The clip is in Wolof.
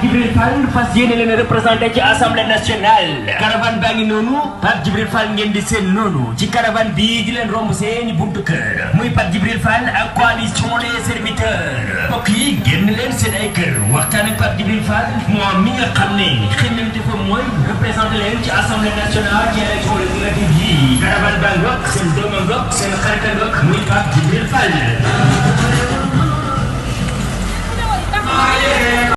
Djibril Fall fas yéene leen représenté ci assemblée nationale. caravane baa ngi noonu Pape Djibril Fall ngeen di seen noonu ci caravane bii di leen romb seeni buntu kër muy Pape Djibril Fall ak coalition des serviteurs. mbokk yi génn leen seen ay kër waxtaan ak Pape Djibril Fall moom mi nga xam ne xëy fa mooy représenté leen ci assemblée nationale ci élection législative yi. caravane baa ngok seen doom a ngok seen xarit a ngok muy Pape Djibril Fall.